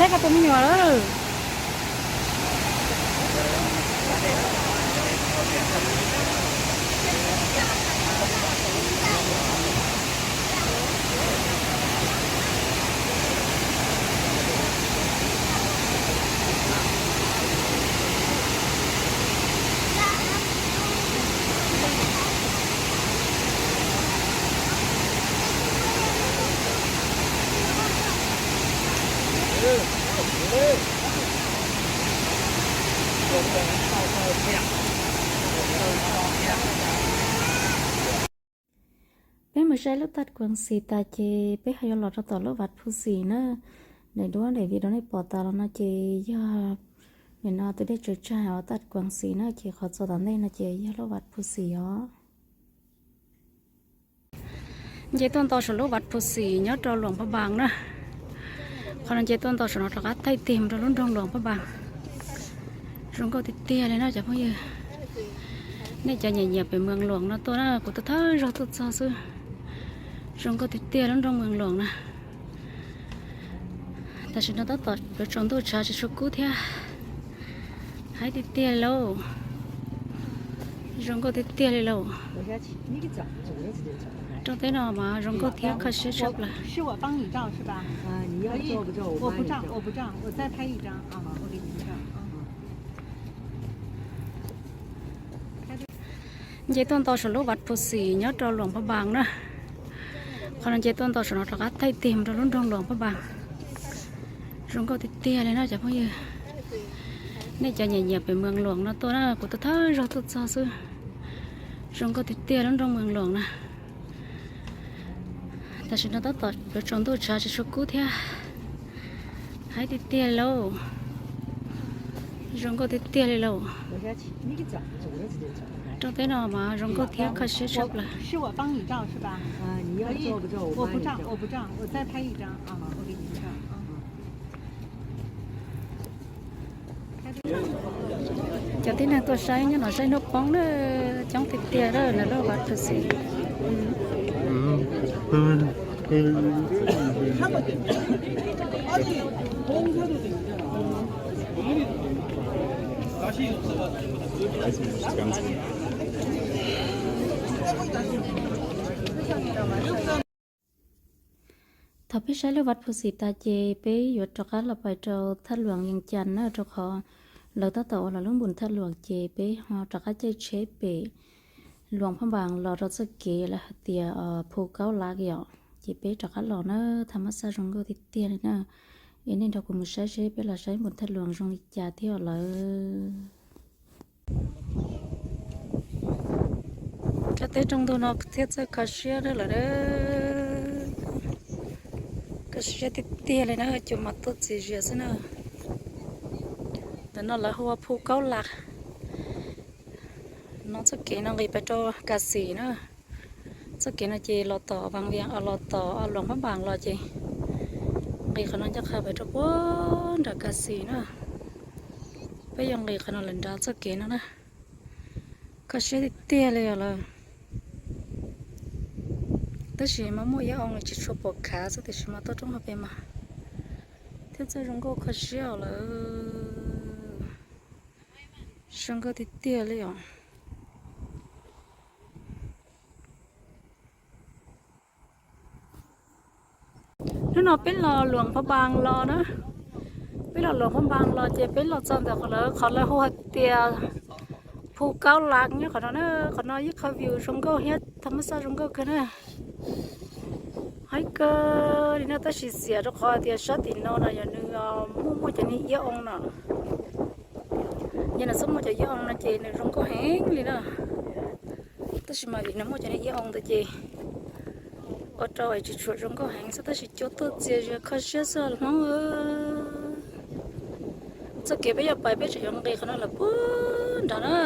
Saib koj tus me nyuam lawm. Peb mus saib lub taj kuav xis tas ces peb ho yuav los rau tom lub Vaj Phu Xis na. Daim duab daim video nej pom tas los no ces yog nim no tus dej tsaws tsag uas taj kuav xis na, ces qhov txog tom ntej no ces yog lub Vaj Phu Xis os. Nce tuaj ntau saum lub Vaj Phu Xis nyob rau Luam Phaj Npas na. Qhov no nce tuaj ntau saum no rov qab thaij tig mus rau lub nroog Luam Phaj Npas. Zoo nkauj tiag tiag li na cov phooj ywg. Nej cov nyiam nyiam pem Mees Luam no tuaj na, kuv tuaj thawj zaug tuaj txog xwb. Zoo nkauj tiag tiag lub nroog Mees Luam na. Tam sim no tab tom yuav tsaus ntuj tshav tsis tshua kub thiab. Haib tiag tiag li lauj. Zoo nkauj tiag tiag li lauj. Rooj teb no mas zoo nkauj thiab kho siab tshaj plaws. Nce tuaj ntau saum lub Vaj Phu Xis nyob rau Luam Phaj Npas na. Qhov no nce tuaj ntau saum no rov qab thaij tig mus rau lub nroog Luam Phaj Npas. Zoo nkauj tiag tiag li na cov phooj ywg. Nej cov nyiam nyiam pem Mees Luam no tuaj na, kuv tuaj thawj zaug tuaj txog xwb. Zoo nkauj tiag tiag lub nroog Mees Luam na. Tam sim no tab tom yuav tsaus ntuj tshav tsis tshua kub thiab. Haib tiag tiag li lauj. Zoo nkauj tiag tiag li lauj. Rooj teb no mas zoo nkauj thiab kho siab tshaj plaws. Cov tib neeg tuaj saib nyob no saib hnub poob na, coob tiag tiag na, lub Vaj Phu Xis. Thaum peb saib lub Vaj Phu Xis tas ces peb yuav rov qab los pais rau thaj Luam Yees Cas na, rau qhov lawv tab tom ua los lub npus thaj Luam ces peb ho rov qab caij tsheb pem Luam Phaj Npas los rau txoj kev lawv hais tias Phu Kaub Lav yom, ces peb rov qab los na, tham mab xaj zoo nkauj tiag tiag li na. Es nej nrog kuv mus saib seb peb los saib npus thaj Luam zoo li cas thiab lawm. Cov teb rooj ntug no thiaj txawj kho siab lawm. Kho siab tiag tiag li na, cua mas tuaj txias zias xwb na. Ntawm no lawv hu ua Phu Kaub Lav. No txoj kev no nqis pais rau Kas Xis na. Txoj kev no ces los tom Vas Vias, los tom Luam Phaj Npas los ces nqis qhov no ncaj qha pais rau puag nram Kas Xis na. Peb yuav nqis qhov no lawm nrad txoj kev no na. Kho siab tiag tiag li os lawm. Tab sis mas muaj ib oo tsis tshua pom khav xwb, tiam sis mas tuaj roob hauv pes mas thiab txawj zoo nkauj kho siab os lawm. Zoo nkauj tiag tiag li os. Hnub no peb los Luam Phaj Npas los na, peb los Luam Phaj Npas los ces peb los txog ntawm qhov lawv, qhov lawv hu hais tias Phu Kaub Lav nyob qhov no na. Qhov no yeej kho view zoo nkauj thiab tham mab xaj zoo nkauj kawg na. Haib kawg li no tab sis xiam rau qhov tias sab tim no no yog nws muaj muaj cov niag iab oo no. Yog nws txhob muaj cov iab oo no ces nws zoo nkauj heev li na. Tab sis mas vim nws muaj cov niag iab oo ntawd ces ua rau es tsis tshua zoo nkauj heev xwb, tab sis cua tuaj txias zias kho siab xwb Hmoob. Txoj kev peb yuav pais peb tseem yuav nqis qhov no lawm puag nrad na.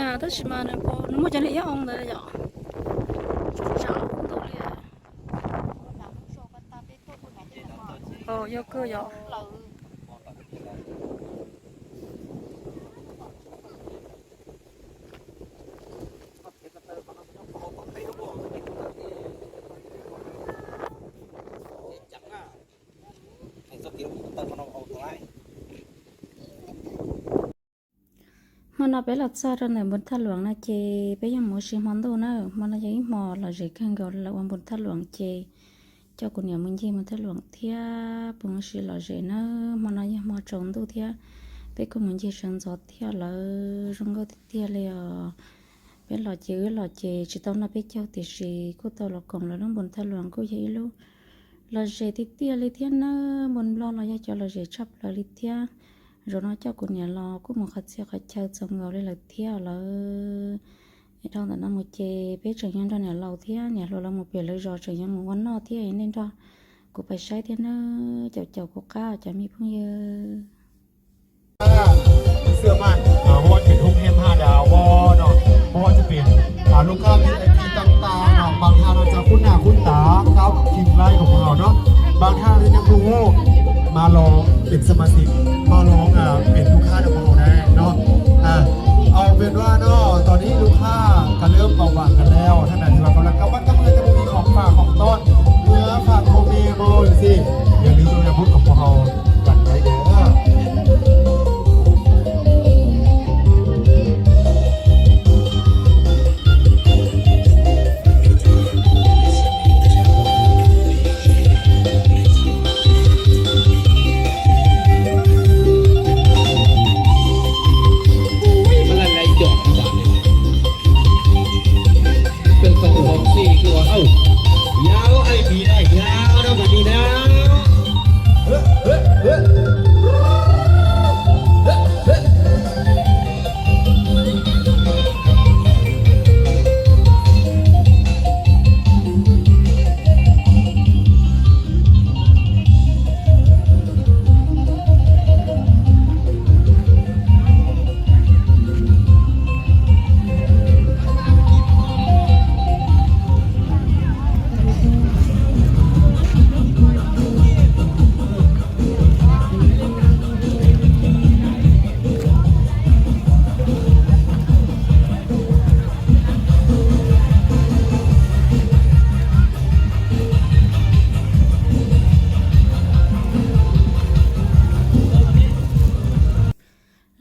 Tab sis mas nws muaj cov niag iab oo ntawd yom. Tsum tsam ntau li. Yog kawg yom. Hmo no peb los txog rau ntawm npus thaj luam no ces peb yeej mus ua si hmo ntuj na. Hmo no yog ib hmo lom zem kawg nkaus lawv ua npus thaj luam ces coj kuv niam mus ncig npus thaj luam thiab peb mus ua si lom zem na. Hmo no yog hmo tsaus ntuj thiab peb kuj mus ncig sawv ntxov thiab lawv zoo nkauj tiag tiag li os. Peb los ces wb los ces tsis tau noj peb caug tiam sis kuj tau los koom lawv lub npus thaj luam kuj yog ib lub lom zem tiag tiag li thiab na. Npus nplog los yog cov lom zem tshaj plaws li thiab. Zaum no coj kuv niam los kuj mus qhov txhia qhov chaw txaus nkaus li lawm thiab lawm. Dhau ntawm no mus ces peb tseem yuav nrog niam laus thiab niam hluas lawv mus pem lawv zos tseem yuav mus ua noj thiab nej nrog kuv pais saib thiab na. Caum caum kuv qab cov me phooj ywg. สื้อผ้า เพราะว่าจะเป็นโฮงแฮมห้าดาวบ่เนาะ เพราะว่าจะเป็น อ่า ลูกค้า วี ไอ พี ต่างๆ เนาะ บางท่านอาจจะคุ้นหน้าคุ้นตากับทีมไลฟ์ของเราเนาะ บางท่านที่ยังบ่ฮู้ มาลองเป็นสมาชิก มาลอง อ่า เป็นลูกค้ากับพวกเราได้เนาะ อ่า เอาเป็นว่าเนาะ ตอนนี้ลูกค้าก็เริ่มเบาบางกันแล้ว ท่านไหนที่ว่ากำลังกำมัดกำมือจะมีของฝากของต้อน เพื่อฝากพ่อแม่บ่จังซี้ อย่าลืมลงยาพุทธของพวกเรากันไว้เด้อ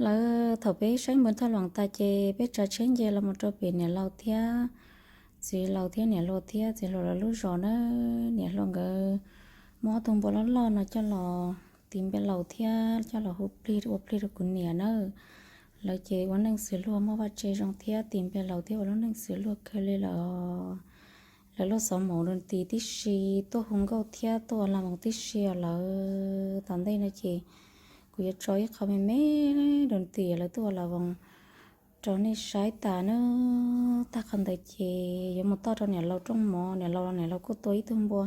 Lawv thaum peb saib npus thaj luam tas ces peb tsav tsheb nce los mus rau pem niam laus thiab txiv laus thiab niam hluas thiab txiv hluas lawv lub zos na. Niam hluas nkawd muab ob tug npua loj loj no coj los tis npe laus thiab coj los hu plig ua plig rau kuv niam na. Lawv ces ua neej xws luag muaj vaj tse zoo thiab tis npe laus thiab ua lub neej xws luag kawg li lawm. Lawv lub xov maum doo tis tib si tuaj hu nkauj thiab tuaj ua la voos tib si os lawm. Tom ntej no ces kuv yuav tso ib qho me me doo tis lawv tuaj ua la voos rau nej saib tas na. Tag qhov ntawd ces yuav mus toj rau niam laus rooj mov, niam laus los niam laus kuj tua ib tug npua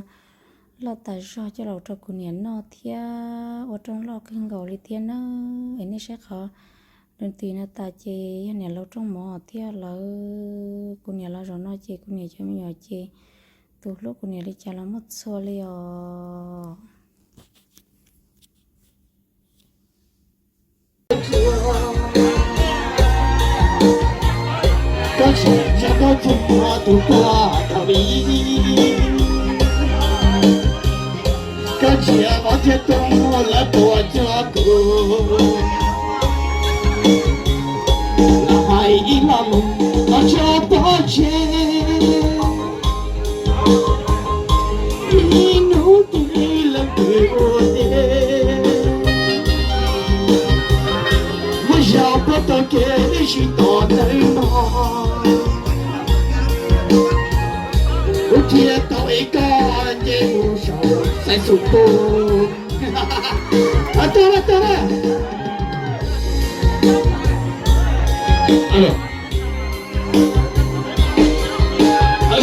loj tas zog coj los rau kuv niam noj thiab ua rooj loj kawg nkaus li thiab na. Es nej saib qhov doo tis no tas ces yog niam laus rooj mov thiab lawm. Kuv niam los zaum no ces kuv niam cov me nyuam ces tus hlub kuv niam li cas los muaj txhua li os. Koj tsis nco koj txoj tua tus tua tau li. Koj ntsia mov thiab tua lawv tua cov kuv. Los hais ib lo lus los tso pov tseg. Ib hnub twg leej twg ua teb, muab zog puab tau kev sib tos ntawm no. Kuv thiaj tau ib koj nce mus saum xaiv xum pug. Tau na, tau na.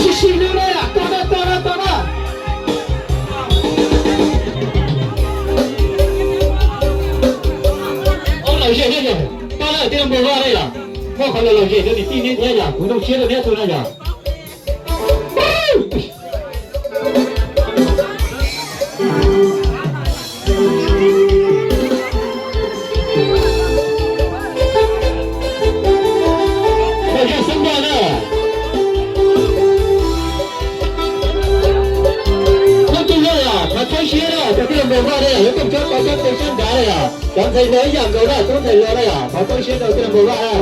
Sib sib hlub na, tau na, tau na, tau na. Ob lawm ze, tau na, tij laug Npus Vaj na yom. Koj qhov los lom zem rau niam tij neb thiab yom, kuv zoo siab rau neb tug na yom. Yog xab npaj na. Koj tug yog yom, thov txhawb siab na, rau tij laug Npau Vaj na yom, yuav koom txhawb pov txhawb tes sab nrad na yom, cov ntxhais los ib yam nkaus na, tub ntxhais los na yom, thov txhawb siab rau tij laug Npau Vaj na.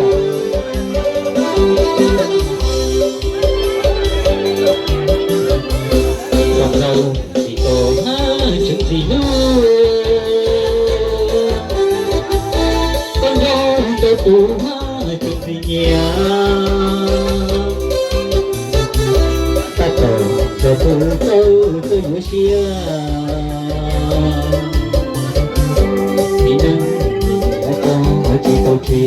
Koj nrau tsis tau hab tseem tsis hlub, koj nrau tau tus hab tseem tsis nyiam. Tab tom cov tub txawj txawj yuav siab, txiv neej ua koj tsis tau tsev.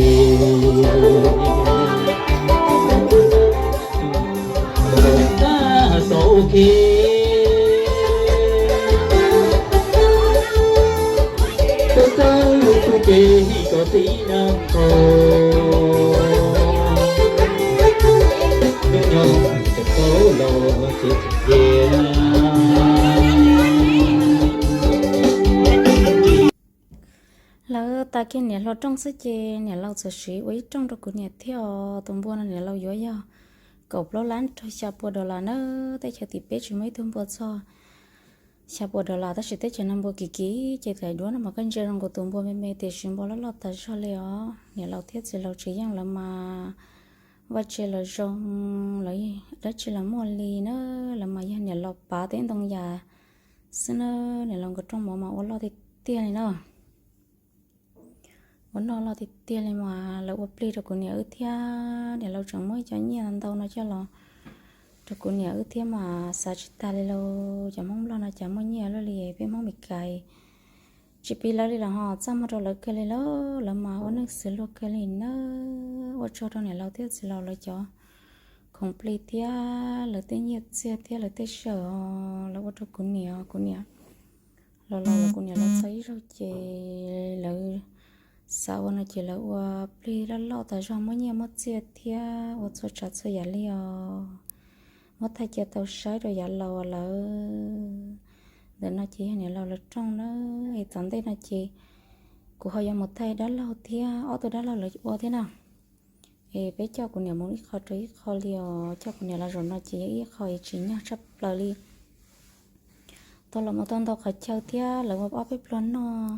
Tab tom ua ke, koj txawj lub kub ke kom tib neeg nkaus, hnub nyoog tsis tau los ces tsis tiag. Lawv tas kiag niam hluas rooj xwb ces niam laus txawm siv ua ib rooj rau kuv niam thiab os. Tus npua no niam laus yuav yog kaum plaub lab rau xya pua dollar na. Teb chaws tim peb tsis muaj ib tug npua txog xya pua dollar, tab sis teb chaws no npua kim kim ces daim duab no mas koj ntsia zoo nkaus tus npua me me tiam sis npua loj loj tas zog li os. Niam laus thiab txiv laus tsis yeej lawv mas vaj tse los zoo, lawv dab tsi los muaj li na, lawv mas yog niam laus pav teb ntoo yam xwb na. Niam laus nkawd rooj mov mas ua loj tiag tiag li na. Ua noj loj tiag tiag li mas lawv ua plig rau kuv niam wb thiab. Niam laus tseem muab ib co nyiaj ntau no coj los rau kuv niam wb thiab mas xav tsis tag li lauj. Cov Hmoob Nplog no cas muaj nyiaj luaj li, peb Hmoob Mes Kas tsis piv lawv li los ho txaj muag rau lawv kawg li lauj. Lawv mas ua neej xws luag kawg li na. Ua tsaug rau niam laus thiab txiv laus lawv cov khoom plig thiab lawv tej nyiaj txiag thiab lawv tej sij hawm os, lawv ua rau kuv niam, kuv niam los los lawv, kuv niam los txog ib zaug ces lawv xav ua no ces lawv ua plig loj loj tas zog, muab nyiaj muab txiag thiab ua txhua tsav txhua yam li os. Muab thaij cia tau saib rau yav laus lawm. Ntawm no ces yog niam laus lawv rooj na. Es tom ntej no ces kuv ho yuav mus thaij dab laug thiab ob tug dab laug lawv ua thiab na. Es peb coj kuv niam mus ib qho rau ib qho li os. Coj kuv niam los zaum no ces yog ib qho es tsim nyog tshaj plaws li. Tau los mus tau ntau qhov chaw thiab lawv ua ob peb pluag noj.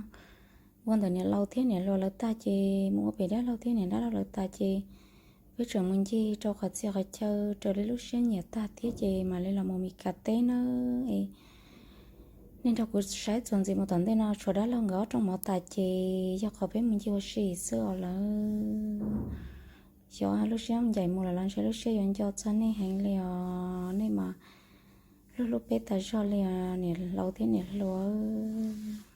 Ua ntawm niam laus thiab niam hluas lawv tag ces mus ua pem dab laug thiab niam dab laug lawv tas ces peb tseem mus ncig rau qhov txhia qhov chaw raws li lub siab nyiam tag thiab ces mam li los mus Mes Kas teb na. Es nej nrog kuv saib txuas ntxiv mus tom ntej no, tshuav dab laug nkawd ob rooj mov tas ces yog qhov peb mus ncig ua si xwb os lawm. Xyov lub siab ncaim mus lawm los ntshe lub siab yuav nco txog nej heev li os. Nej mas hlub hlub peb tas zog li os niam laus thiab niam hluas.